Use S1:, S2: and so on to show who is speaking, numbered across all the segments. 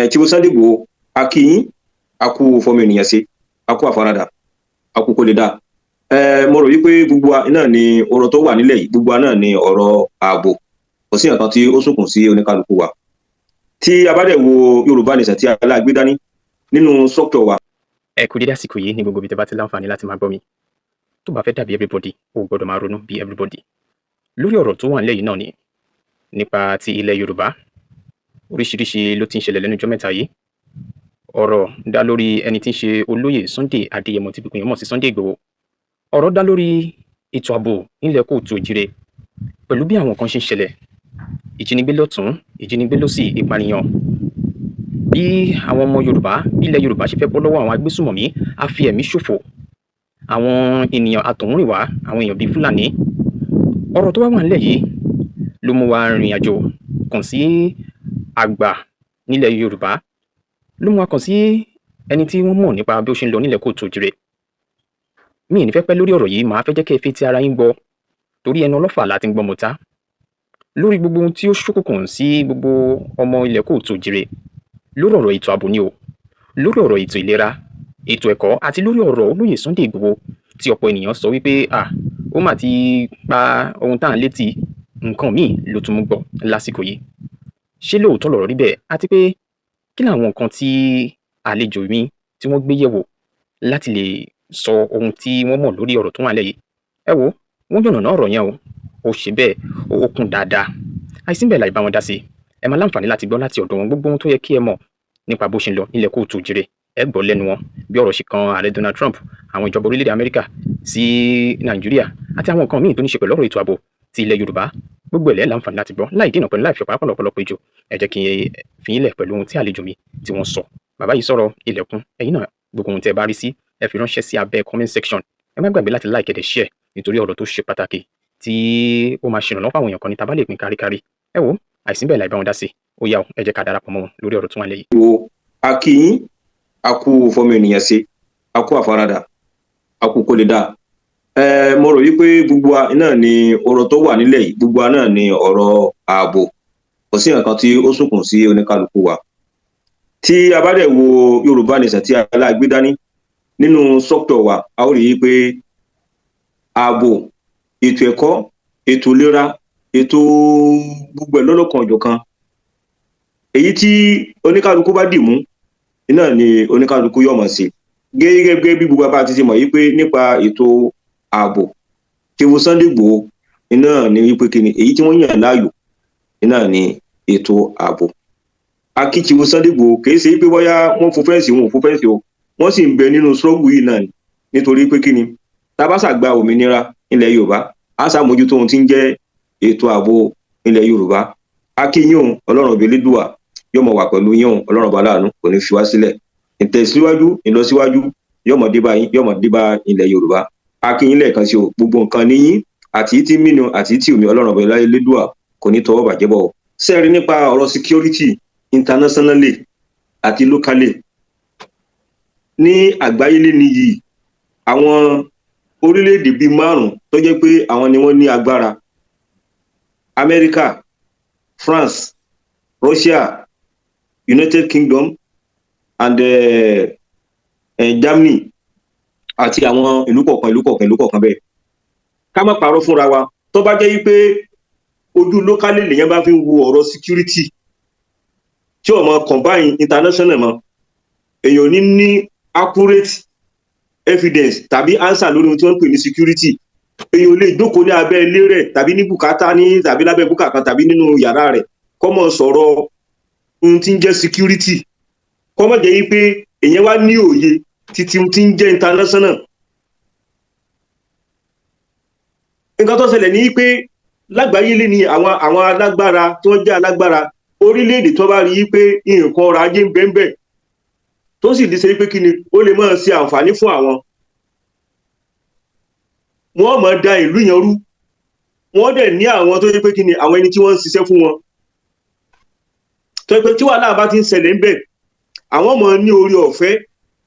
S1: Chief Sunday Igboho, a kí yín, a kú fọmọ ènìyàn ṣe, a kú àfaradà, a kú kó lè dáa. Mo rò wípé gbogbo wa náà ni ọ̀rọ̀ tó wà nílẹ̀ yìí, gbogbo wa náà ni ọ̀rọ̀ ààbò. Kò sí nǹkan tí ó ṣókùnkùn sí oníkálukú wa. Tí a bá dẹ̀ wo Yorùbá Nation tí aláàgbé dání nínú structure wa.
S2: Ẹ kú dédé àsìkò yìí ní gbogbo ibi tẹ́ bá ti láǹfààní láti máa gbọ́ mi. Tó bá fẹ́ dàbí everybody, o gbọ́dọ̀ máa ronú bí everybody. Lórí ọ̀rọ̀ tó wà nílẹ̀ yìí náà ni nípa ti ilẹ̀ Yorùbá. Oríṣiríṣi ló ti ń ṣẹlẹ̀ lẹ́nu ọjọ́ mẹ́ta yìí. Ọ̀rọ̀ dá lórí ẹni tí ń ṣe olóyè Sunday Adéyẹmọ tí gbogbo èèyàn mọ̀ sí Sunday Igboho. Ọ̀rọ̀ dá lórí ètò ààbò nílẹ̀ káàárọ̀ oòjíire, pẹ̀lú bí àwọn kan ṣe ń ṣẹlẹ̀, ìjínigbé lọ́tùn, ìjínigbé lósì, ìpànìyàn, bí àwọn ọmọ Yorùbá, bí ilẹ̀ Yorùbá ṣe fẹ́ bọ́ lọ́wọ́ àwọn agbésùmọ̀mí, á fi ẹ̀mí ṣòfò, àwọn ènìyàn àtọ̀húnrìnwá, àwọn èèyàn bíi Fúlàní. Ọ̀rọ̀ tó wá wà nílẹ̀ yìí ló mú wa rìnrìn àjò kàn sí àgbà nílẹ̀ Yorùbá, ló mú wa kàn sí ẹni tí wọ́n mọ̀ nípa bí ó ṣe ń lọ nílẹ̀ káàárọ̀ oòjíire. Mi ì ní fẹ́ pẹ́ lórí ọ̀rọ̀ yìí, màá fẹ́ jẹ́ kẹ́ ẹ fi ti ara yín gbọ́, torí ẹnu ọlọ́fà la ti ń gbọ́ mọ̀tá. Lórí gbogbo ohun tí ó ṣókùnkùn sí gbogbo ọmọ ilẹ̀ káàárọ̀ oòjíire, lórí ọ̀rọ̀ ètò ààbò ni o, lórí ọ̀rọ̀ ètò ìlera, ètò ẹ̀kọ́, àti lórí ọ̀rọ̀ olóyè Sunday Igboho tí ọ̀pọ̀ ènìyàn sọ wípé à ó mà ti pa ohun tá à ń létí, nǹkan míì ló tún mú gbọ́ lásìkò yìí. Ṣé lóòótọ́ lọ̀rọ̀ rí bẹ́ẹ̀? Àti pé kí làwọn nǹkan tí àlejò mi tí wọ́n gbé yẹ̀wò láti lè sọ ohun tí wọ́n mọ̀ lórí ọ̀rọ̀ tó wà nílẹ̀ yìí? Ẹ wo, wọ́n yànnàná ọ̀rọ̀ yẹn o, ó ṣe bẹ́ẹ̀, ó kún dáadáa. Àìsí bẹ́ẹ̀ láì bá wọn dá sí. Ẹ máa láǹfààní láti gbọ́ láti ọ̀dọ̀ wọn gbogbo ohun tó yẹ kí ẹ mọ̀ nípa bó ṣe ń lọ nílẹ̀ káàárọ̀ oòjíire. Ẹ gbọ́ lẹ́nu wọn bí ọ̀rọ̀ ṣe kan ààrẹ Donald Trump, àwọn ìjọba orílẹ̀-èdè Amẹ́ríkà sí Nàìjíríà, àti àwọn nǹkan míì tó ní ṣe pẹ̀lú ọ̀rọ̀ ètò ààbò ti ilẹ̀ Yorùbá. Gbogbo ẹ̀ lẹ́ láǹfààní láti gbọ́ láì dènà pẹ̀lú láì fi ọ̀pá pọ̀lọpọ̀lọpọ̀ ìjò. Ẹ jẹ́ kí n fi yín lẹ̀ pẹ̀lú ohun tí àlejò mi tí wọ́n sọ. Bàbá yìí sọ̀rọ̀ ilẹ̀kùn. Ẹ̀yin náà, gbogbo ohun tí ẹ bá rí sí, ẹ fi ránṣẹ́ sí abẹ́ comment section. Ẹ má gbàgbé láti like ẹ̀, share, nítorí ọ̀rọ̀ tó ṣe pàtàkì tí ó máa ṣèrànlọ́wọ́ fáwọn èèyàn kan ní tá bá lè pín káríkárí. Ẹ wo, àìsí bẹ́ẹ̀ láì bá wọn dá sí. Ó yá o, ẹ jẹ́ ká darapọ̀ mọ́ wọn lórí ọ̀rọ̀ tó wà nílẹ̀ yìí.
S1: Wo, a kí yín, a kú fọmọ ènìyàn ṣe, a kú àfaradà, a kú kó lè dáa. Mo rò wípé gbogbo wa náà ni ọ̀rọ̀ tó wà nílẹ̀ yìí, gbogbo wa náà ni ọ̀rọ̀ ààbò. Kò sí nǹkan tí ó ṣókùnkùn sí oníkálukú wa. Tí a bá dẹ̀ wo Yorùbá Nation tí aláàgbé dání nínú structure wa, a ó rí i pé ààbò, ètò ẹ̀kọ́, ètò ìlera, ètò gbogbo ẹ̀ lọ́lọ́kan òjọ̀kan, èyí tí oníkálukú bá dì mú iná ni oníkálukú yóò mọ̀ sí. Gẹ́gẹ́ bí gbogbo abá ti ṣe mọ̀ yìí pé nípa ètò ààbò, Chief Sunday Igboho iná ni wípé kíni èyí tí wọ́n yàn láàyò iná ni ètò ààbò. Akí Chief Sunday Igboho, kì í ṣe pé bóyá wọ́n fo fence, wọn ò fo fence o, wọ́n sì ń bẹ nínú struggle yìí náà ni, nítorí pé kíni, tá a bá ṣàgbà òmìnira ilẹ̀ Yorùbá, á ṣàmójútó ohun tí ń jẹ́ ètò ààbò ilẹ̀ Yorùbá. Akínyìn òun, Ọlọ́run ọbẹ̀ Elédùà yóò mọ̀ wà pẹ̀lú yín òun. Ọlọ́run ọba láàánú kò ní fi wá sílẹ̀. Ìtẹ̀síwájú, ìlọsíwájú yóò mọ̀ dé bá yín, yóò mọ̀ dé bá ilẹ̀ Yorùbá. Akínyìn lẹ́ẹ̀kan sí o. Gbogbo nǹkan níyín àti tí mínú àti tí omi, Ọlọ́run ọba Elédùà kò ní tọwọ́ bàjẹ́ bọ̀. Sẹ́ẹ̀rí, nípa ọ̀rọ̀ security internationally àti locally ní àgbáyé lé nìyí, àwọn orílẹ̀-èdè bíi márùn-ún tó jẹ́ pé àwọn ni wọ́n ní agbára: America, France, Russia, United Kingdom and Germany, àti àwọn ìlú kọ̀ọ̀kan, ìlú kọ̀ọ̀kan, ìlú kọ̀ọ̀kan bẹ́ẹ̀. Ká má parọ́ fúnra wa, tó bá jẹ́ wípé ojú locally lèyàn bá fi ń wo ọ̀rọ̀ security tí ó mọ combine international mọ́, èèyàn ò ní ní accurate evidence tàbí answer lórí ohun tí wọ́n ń pè ní security. Èèyàn ò lè jókòó ní abẹ́ ilé rẹ̀ tàbí ní bùkátà ní tàbí lábẹ́ bùkà kan tàbí nínú yàrá rẹ̀ kó mọ̀ sọ̀rọ̀ ohun tí ń jẹ́ security, kó má jẹ́ wípé èèyàn wá ní òye títí tí ń jẹ́ international. Nǹkan tó ṣẹlẹ̀ ní pé lágbàáyé lé ní àwọn alágbára tí wọ́n jẹ́ alágbára orílẹ̀-èdè, tó bá rí i pé nǹkan ọrọ̀ ajé ń bẹ ń bẹ, tó sì di ṣe pé kí ni ó lè máa ṣe àǹfààní fún àwọn, wọ́n máa da ìlú yẹn rú. Wọ́n dẹ̀ ní àwọn tó yẹ pé kí ni, àwọn ẹni tí wọ́n ń ṣiṣẹ́ fún wọn, tó yẹ pé tí wàhálà bá ti ń ṣẹlẹ̀ ń bẹ̀, àwọn máa ní orí ọ̀fẹ́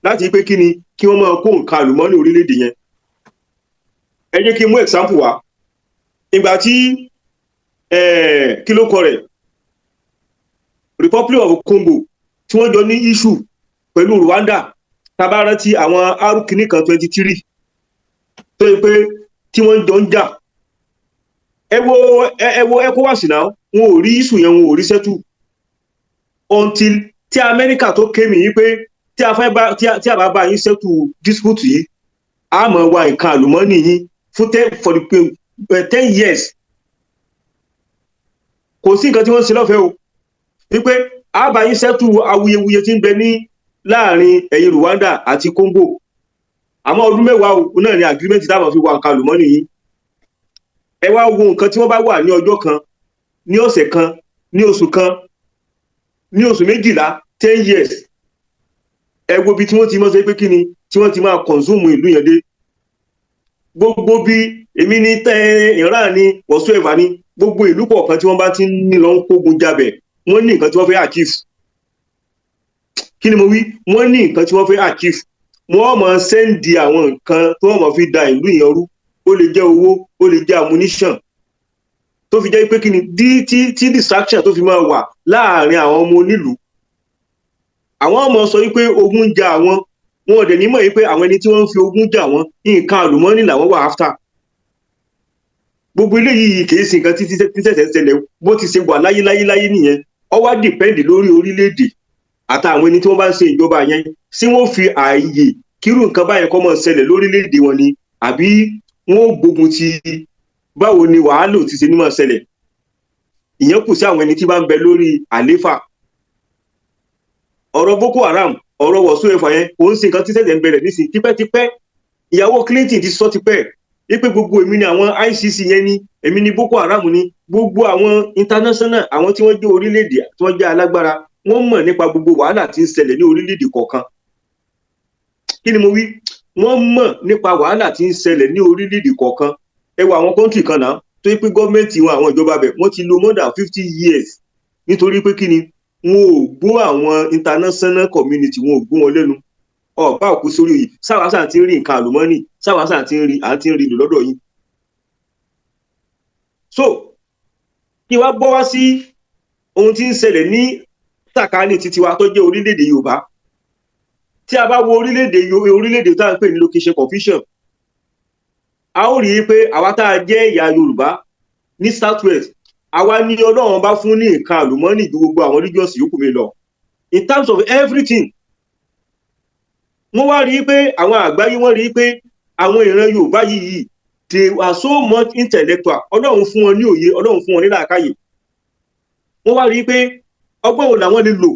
S1: láti pé kí ni, kí wọ́n máa kó nǹkan àlùmọ́ọ́nì orílẹ̀-èdè yẹn. Ẹ jẹ́ kí n mú example wá. Ìgbà tí kí ló kọ rẹ̀, Republic of Congo, tí tí wọ́n jọ ní issue pẹ̀lú Rwanda. Tá bá rántí àwọn arúkìní kan 23 tó yẹ pé tí wọ́n jọ ń jà, ẹ wo ECOWAS náà, wọn ò rí issue yẹn, wọn ò rí settle until tí Amẹ́ríkà tó kémi yìí pé tí a fẹ́ bá tí a bá bá yín settle dispute yìí, a máa wá nǹkan àlùmọ́ọ́nì yín fún ten for the 10 years. Kò sí nǹkan tí wọ́n ń ṣe lọ́fẹ̀ẹ́ o, wípé a bá yín settle awuyewuye tí ń bẹ ní láàrin ẹ̀yin Rwanda àti Congo, àmọ́ ọdún 10 o náà ni agreement táwọn fi wá nǹkan àlùmọ́ọ́nì yín. Ẹ wá wo nǹkan tí wọ́n bá wà ní ọjọ́ kan, ní ọ̀sẹ̀ kan, ní oṣù kan, ní oṣù 12, 10 years, ẹ wo bí tí wọ́n ti mọ̀ ṣe pé kí ni tí wọ́n ti máa consume ìlú yẹn dé. Gbogbo bí èmi ní tẹ Iran ní whatsoever ní gbogbo ìlú kọ̀ọ̀kan tí wọ́n bá ti ní lọ ń kógun jabẹ̀, wọ́n ní nǹkan tí wọ́n fẹ́ achieve. Kí ni mo wí? Wọ́n ní nǹkan tí wọ́n fẹ́ achieve. Wọ́n máa send àwọn nǹkan tí wọ́n máa fi da ìlú yẹn rú. Ó lè jẹ́ owó, ó lè jẹ́ ammunition, tó fi jẹ́ pé kí ni dí tí distraction tó fi máa wà láàrin àwọn ọmọ onílùú. Àwọn ọmọ sọ wípé ogun ń jà àwọn, wọn ò dẹ̀ ní mọ̀ wípé àwọn ẹni tí wọ́n ń fi ogun jà wọ́n, nǹkan àlùmọ́ọ́nì làwọn wà after. Gbogbo eléyìí kìí ṣe nǹkan títí tí ṣẹ̀ṣẹ̀ ṣẹlẹ̀. Bó ti ṣe wà láyé láyé láyé nìyẹn. Ó wá depend lórí orílẹ̀-èdè àtàwọn ẹni tí wọ́n bá ń ṣe ìjọba yẹn, sí wọ́n fi ààyè kírú nǹkan báyẹn kó máa ṣẹlẹ̀ lórílẹ̀-èdè wọn ni, àbí wọ́n ó gbógun ti? Báwo ni wàhálà ò ti ṣe ní máa ṣẹlẹ̀? Ìyẹn kù sí àwọn ẹni tí bá ń bẹ lórí àléfà. Ọ̀rọ̀ Boko Haram, ọ̀rọ̀ whatsoever yẹn, kò ń ṣe nǹkan tí ṣẹ̀ṣẹ̀ ń bẹ̀rẹ̀ nísìnyí. Tipẹ́tipẹ́, ìyàwó Clinton ti sọ tipẹ́ wípé gbogbo èmi ni àwọn ICC yẹn ní, èmi ni Boko Haram ní, gbogbo àwọn international, àwọn tí wọ́n jẹ́ orílẹ̀-èdè tí wọ́n jẹ́ alágbára, wọ́n mọ̀ nípa gbogbo wàhálà tí ń ṣẹlẹ̀ ní orílẹ̀-èdè kọ̀ọ̀kan. Kí ni mo wí? Wọ́n mọ̀ nípa wàhálà tí ń ṣẹlẹ̀ ní orílẹ̀-èdè kọ̀ọ̀kan. Ẹ wo àwọn country kan náà tó yẹ pé gọ́ọ̀mẹ̀ntì wọn, àwọn ìjọba bẹ̀, wọ́n ti lò more than 50 years, nítorí pé kí ni? Wọn ò gbọ́ àwọn international community, wọn ò gbọ́ wọn lẹ́nu. Ọ̀pá òkú sórí òyì sáwàsà ti ń rí nǹkan àlùmọ́nì, sáwàsà ti ń rí, à ń ti ń rí lò lọ́dọ̀ yín. So kí wá gbọ́ wá sí ohun tí ń ṣẹlẹ̀ ní sàkání títí wa tó jẹ́ orílẹ̀-èdè Yorùbá. Tí a bá wo orílẹ̀-èdè tá à ń pè ní location confusion, a ó rí i pé àwa tá a jẹ́ ẹ̀yà Yorùbá ní South West, àwa ní Ọlọ́run bá fún ní nǹkan àlùmọ́nì ju gbogbo àwọn regions yòókù mi lọ in terms of everything. Wọ́n wá rí i pé àwọn àgbáyé, wọ́n rí i pé àwọn ìran Yorùbá yìí, they are so much intellectual. Ọlọ́run fún wọn ní òye, Ọlọ́run fún wọn ní làákàyè. Wọ́n wá rí i pé ọgbọ́n wo làwọn lè lò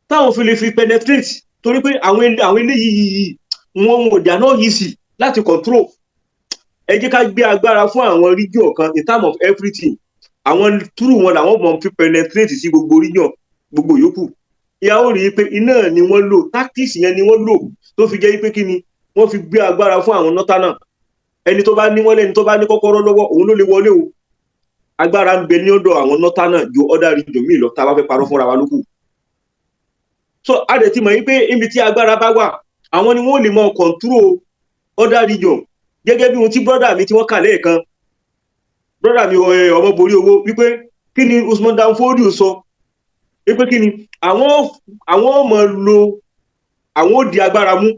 S1: táwọn fi lè fi penetrate, torí pé àwọn eléyìí yìí, wọn ò they are not easy láti control. Ẹ jẹ́ ká gbé agbára fún àwọn region kan in terms of everything. Àwọn through wọn làwọn mọ̀ fi penetrate sí gbogbo region gbogbo yòókù. Ìyàwó rí i pé iná ni wọ́n lò, tactics yẹn ni wọ́n lò, tó fi jẹ́ pé kí ni wọ́n fi gbé agbára fún àwọn northerner. Ẹni tó bá ní wọ́n lẹ́ni tó bá ní kọ́kọ́rọ́ lọ́wọ́, òun ló lè wọlé o. Agbára ń bẹ ní ọ̀dọ̀ àwọn northerner ju other region míì lọ, tá a bá fẹ́ parọ́ fúnra wa lókù. So a dẹ̀ ti mọ̀ yí pé ibi tí agbára bá wà, àwọn ni wọ́n lè mọ control other region, gẹ́gẹ́ bí ohun tí brother mi tí wọ́n kà lẹ́ẹ̀kan, brother mi ọmọ borí owó, wípé kí ni Usman Dan Fodio sọ, wípé kí ni àwọn ọmọ lo, àwọn ó di agbára mú,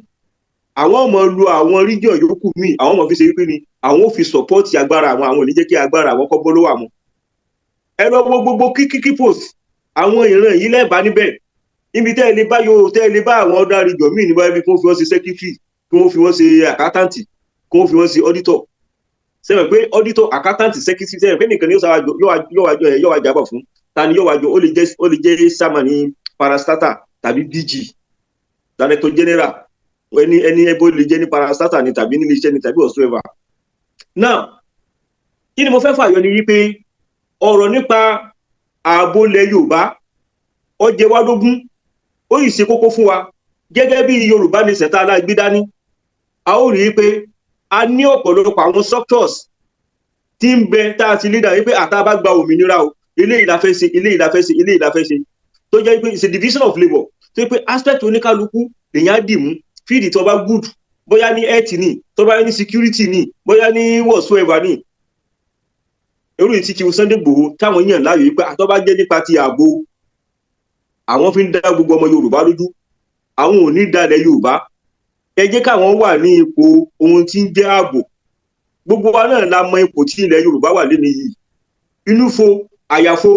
S1: àwọn ọmọ lo àwọn region yòókù míì, àwọn ọmọ fi ṣe wípé ni àwọn ò fi support agbára àwọn, àwọn ò ní jẹ́ kí agbára àwọn kọ́ bọ́ lọ́wọ́ àwọn. Ẹ lọ wo gbogbo kíkí post àwọn ìran yìí lẹ́ẹ̀bá níbẹ̀, níbi tẹ́ ẹ lè bá yóò tẹ́ ẹ lè bá àwọn other region míì níbẹ̀, bí kí wọ́n fi wọ́n ṣe secretary, kí wọ́n fi wọ́n ṣe accountant, kí wọ́n fi wọ́n ṣe auditor. Sẹ́wọ̀n pé auditor, accountant, secretary, sẹ́wọ̀n pé nìkan ni yóò wá jábọ̀ fún ta ni yóò wá jọ? Ó lè jẹ́ chairman ní parastatal tàbí DG, director general, ẹni ẹbọ lè jẹ́ ní parastatal ni tàbí nílé iṣẹ́ ni tàbí whatsoever. Now, kí ni mo fẹ́ fàyọ ni wípé ọ̀rọ̀ nípa ààbò ilẹ̀ Yorùbá, ó jẹ wá lógún, ó yìí ṣe kókó fún wa gẹ́gẹ́ bí Yorùbá ní sẹ̀tà alágbé dání. A ó rí i pé a ní ọ̀pọ̀lọpọ̀ àwọn structures tí ń bẹ tá a ti lé dà wípé àtà bá gba òmìnira o, eléyìí la fẹ́ ṣe, eléyìí la fẹ́ ṣe, eléyìí la fẹ́ ṣe, tó jẹ́ pé it's a division of labour, tó jẹ́ pé aspect oníkálukú lèyàn á dì mú. Field tó bá good, bóyá ní health ni, tó bá ní security ni, bóyá ní whatsoever ni, irú ìtí Chief Sunday Igboho táwọn yàn láàyò wípé àtọ́ bá jẹ́ nípa ti ààbò, Àwọn fi ń dá gbogbo ọmọ Yorùbá lójú, àwọn ò ní dalẹ̀ Yorùbá. Ẹ jẹ́ káwọn wà ní ipò ohun tí ń jẹ́ ààbò. Gbogbo wa náà la mọ ipò tí ilẹ̀ Yorùbá wà lẹ́nu yìí, inú fo àyàfo.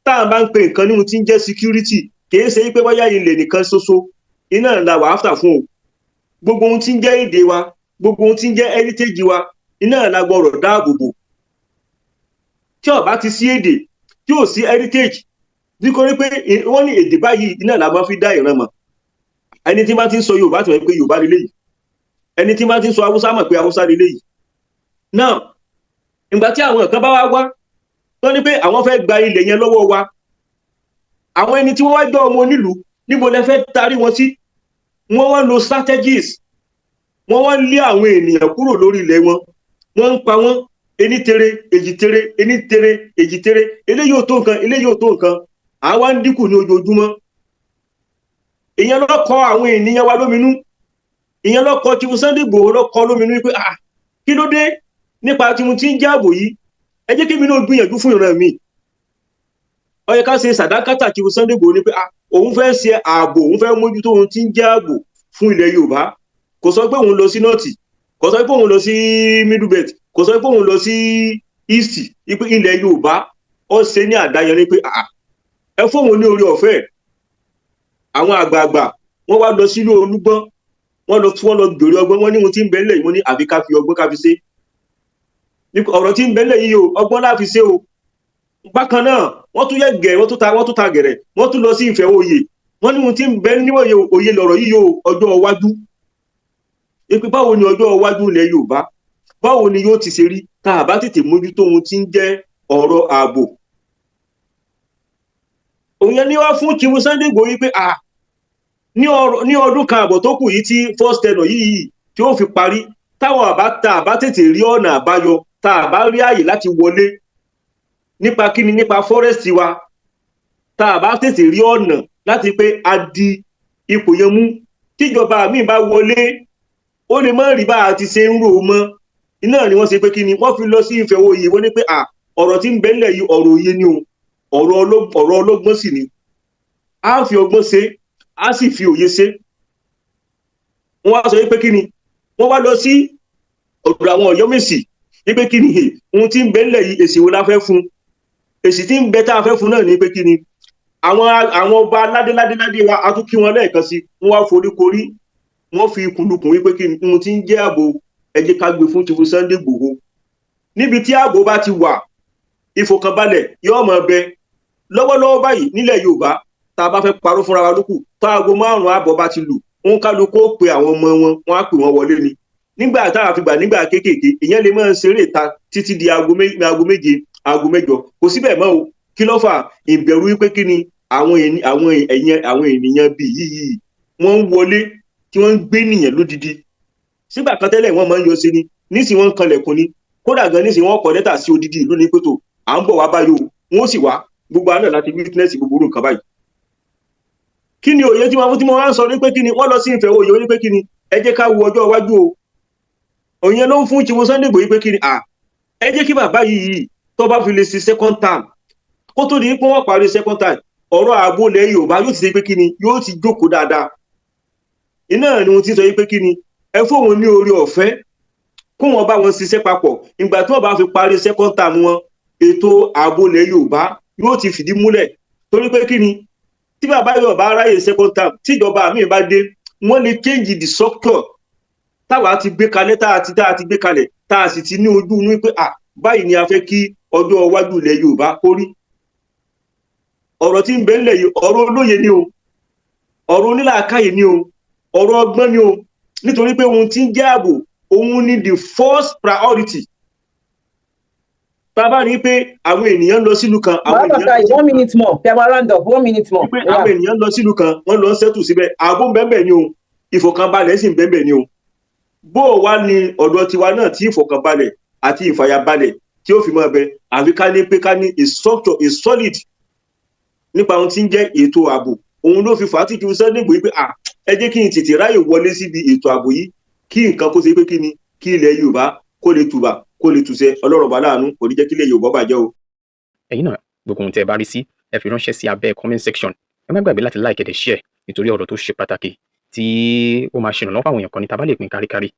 S1: Tá à bá ń pe nǹkan ní ohun tí ń jẹ́ security, kìí ṣe pé bóyá ilẹ̀ nìkan ṣoṣo iná la wà áfà fún o. Gbogbo ohun tí ń jẹ́ èdè wa, gbogbo ohun tí ń jẹ́ heritage wa, iná la gbọ́dọ̀ dáàbò bò. Tí ó bá ti sí èdè, tí ò sí heritage, nítorí pé wọ́n ní èdè báyìí iná la máa fi dá ìran mọ̀. Ẹni tí bá ti ń sọ Yorùbá ti mọ̀ pé Yorùbá lélẹ́yìí, ẹni tí bá ti ń sọ Haúsá mọ̀ pé Haúsá lélẹ́yìí. Náà ìgbà tí àwọn kan bá wá wá tó ní pé àwọn fẹ́ gba ilẹ̀ yẹn lọ́wọ́ wa, àwọn ẹni tí wọ́n wá jọ ọmọ onílùú, níbo lẹ fẹ́ tarí wọn sí? Wọ́n wá lo strategies, wọ́n wá lé àwọn ènìyàn kúrò lórí ilẹ̀ wọn, wọ́n ń pa wọ́n ení tere èjì tere, ení tere èjì tere. Eléyìí ò tó nǹkan, eléyìí ò tó nǹkan, àwa ń dínkù ní ojoojúmọ́. Ìyẹn ló kọ àwọn ènìyàn wa lóminú, ìyẹn ló kọ Chief Sunday Igboho, ló kọ lóminú wípé, ah, kí ló dé nípa tí mo ti ń jáàbò yìí? Ẹ jẹ́ kí mi náà gbìyànjú fún ìran mi. Ó yẹ ká ṣe sàdákàtà Chief Sunday Igboho ní pé, ah, òun fẹ́ ṣe ààbò, òun fẹ́ mójútó ohun tí ń jẹ́ ààbò fún ilẹ̀ Yorùbá. Kò sọ pé òun lọ sí North, kò sọ pé òun lọ sí Middle Belt, kò sọ pé òun lọ sí East, wípé ilẹ̀ Yorùbá. Ó ṣe ní àdáyẹrí pé, ah, ẹ fóun ní orí ọ̀fẹ́. Àwọn àgbààgbà wọ́n wá lọ sílé Olúgbọ́n, wọ́n lọ, wọ́n lọ gbèrè ọgbọ́n. Wọ́n ní ohun tí ń bẹ nílẹ̀ yìí, wọ́n ní àfi ká fi ọgbọ́n ká fi ṣe. Ọ̀rọ̀ tí ń bẹ nílẹ̀ yìí o, ọgbọ́n la fi ṣe o. Bákan náà, wọ́n tún yẹ gẹ̀rẹ́, wọ́n tún ta gẹ̀rẹ́, wọ́n tún lọ sí Ìfẹ́ òye. Wọ́n ní ohun tí ń bẹ níwòye òye lọ̀rọ̀ yìí o, ọjọ́ iwájú ipe, báwo ni ọjọ́ iwájú ilẹ̀ Yorùbá, báwo ni yóò ti ṣe rí tá a bá tètè mójútó ohun tí ń jẹ́ ọ̀rọ̀ ààbò? Òun yẹn ní wá fún Chief Sunday Igboho yìí pé, à ní ọdún 1.5 tó kù yìí tí first tenure yìí tí ó fi parí, táwọn àbá tá a bá tètè rí ọ̀nà àbáyọ, tá a bá rí àyè láti wọlé nípa kíni, nípa forest wa, tá a bá tètè rí ọ̀nà láti pé a di ipò yẹn mú, tíjọba míì bá wọlé, ó lè má rí bá a ti ṣe ń rò ó mọ́. Iná ni wọ́n ṣe pé kíni, wọ́n fi lọ sí Ìfẹ́ òye. Wọ́n ní pé, à ọ̀rọ̀ tí ń bẹ nílẹ̀ yìí, ọ̀rọ̀ òye ni o, ọ̀rọ̀ ọlọ́gbọ́n sì ni. A fi ọgbọ́n ṣe, a sì fi òye ṣe. Wọ́n wá sọ pé kíni, wọ́n wá lọ sí ọ̀dọ̀ àwọn Ọ̀yọ́mèsì wípé kíni ohun tí ń bẹ nílẹ̀ yìí, èsì wo la fẹ́ fún? Èsì tí ń bẹ tá a fẹ́ fún náà ni pé kíni, àwọn ọba ládéládéládé wa, a tún kí wọn lẹ́ẹ̀kan sí. Wọ́n wá foríkorí, wọ́n fi ikùnlukùn wípé kíni ohun tí ń jẹ́ ààbò, ẹ jẹ́ ká gbé fún Chief Sunday Igboho. Níbi tí ààbò bá ti wà, ìfọ̀kànbalẹ̀ yóò máa bẹ. Lọ́wọ́lọ́wọ́ báyìí nílẹ̀ Yorùbá, tá a bá fẹ́ parọ́ fúnra wa lókù, tá aago 5:30 bá ti lù, òun kálukú ó pe àwọn ọmọ wọn, wọn á pè wọn wọlé ni. Nígbà tá a fi gbà nígbà kéékèèké, ìyẹn lè máa ṣeré ìta títí di aago 7, aago 8. Kò síbẹ̀ mọ́ o. Kí ló fà? Ìbẹ̀rù wípé kí ni, àwọn ẹ̀yẹn, àwọn ènìyàn bíi yìí, wọ́n ń wọlé tí wọ́n ń gbé nìyẹn lódidi. Sígbà kan tẹ́lẹ̀, wọ́n máa ń yọ sí ni. Nísìnyí, wọ́n ń kanlẹ̀kùn ni. Kódà gan, nísìnyí, wọ́n kọ lẹ́tà sí odidi ìlú ní pẹ̀tọ̀, à ń bọ̀ wá báyìí o. Wọ́n sì wá. Gbogbo àná láti witness gbogbo orú nǹkan báyìí. Kí ni òye tí wọ́n fún tí wọ́n wá ń sọ ní pé kí ni, wọ́n lọ sí Ìfẹ́ òye ní pé kí ni, ẹ jẹ́ ká wo ọjọ́ iwájú o. Òyìn ló ń fún Chief Sunday Igboho pé kí ni, à ẹ jẹ́ kí bàbá yìí tó bá fi lè ṣe second term, kó tó di pé wọ́n parí second term, ọ̀rọ̀ ààbò ilẹ̀ Yorùbá yóò ti ṣe pé kí ni, yóò ti jókòó dáadáa. Iná ni wọ́n ti sọ yìí pé kí ni, ẹ fóun ní orí ọ̀fẹ́ kó wọn bá wọn ṣiṣẹ́ papọ̀. Ìgbà tí wọ́n bá fi parí second term wọn, ètò ààbò ilẹ̀ Yorùbá yóò ti fìdí múlẹ̀. Torí pé kí ni, tí bàbá Yorùbá ráyè second term, tíjọba míì bá dé, wọ́n lè change the structure táwa ti gbé kalẹ̀, tá a ti gbé kalẹ̀, tá a sì ti ní ojú inú pé, à báyìí ni a fẹ́ kí ọjọ́ iwájú ilẹ̀ Yorùbá kó rí. Ọ̀rọ̀ tí ń bẹ nílẹ̀ yìí, ọ̀rọ̀ olóye ni o, ọ̀rọ̀ onílàákàyè ni o, ọ̀rọ̀ ọgbọ́n ni o. Nítorí pé ohun tí ń jẹ́ ààbò, òun ni the first priority. Tá a bá rí i pé àwọn ènìyàn lọ sílùú kan, àwọn ènìyàn
S3: One minute more, kẹ́ máa round up, one minute more.
S1: Pé àwọn ènìyàn lọ sílùú kan, wọ́n lọ settle síbẹ̀, ààbò ń bẹ́ẹ̀ ni o, ìfọ̀kànbalẹ̀ sì ń bẹ́ẹ̀ ni o. Bó o wá ní ọ̀dọ̀ tiwa náà tí ìfọ̀kànbalẹ̀ àti ìfàyàbalẹ̀ tí ó fi máa bẹ, àfi ká ní pé ká ní a structure, a solid nípa ohun tí ń jẹ́ ètò ààbò. Òun ló fi fà á tí kí n Sunday Igboho pé, à ẹ jẹ́ kí n tètè ráyè wọlé síbi ètò ààbò yìí, kí nǹkan kó ṣe pé kí ni, kí ilẹ̀ Yorùbá kó lè tùbà, kó lè tùṣẹ. Ọlọ́run bá láàánú, kò ní jẹ́ kí ilẹ̀ Yorùbá bàjẹ́ o.
S2: Ẹ̀yin náà, gbogbo ohun tí ẹ bá rí sí, ẹ fi ránṣẹ́ sí abẹ́ comment section. Ẹ má gbàgbé láti like, ẹ dẹ̀ share, nítorí ọ̀rọ̀ tó ṣe pàtàkì tí ó máa ṣèrànlọ́wọ́ fáwọn èèyàn kan ní tá a bá lè pín káríkárí.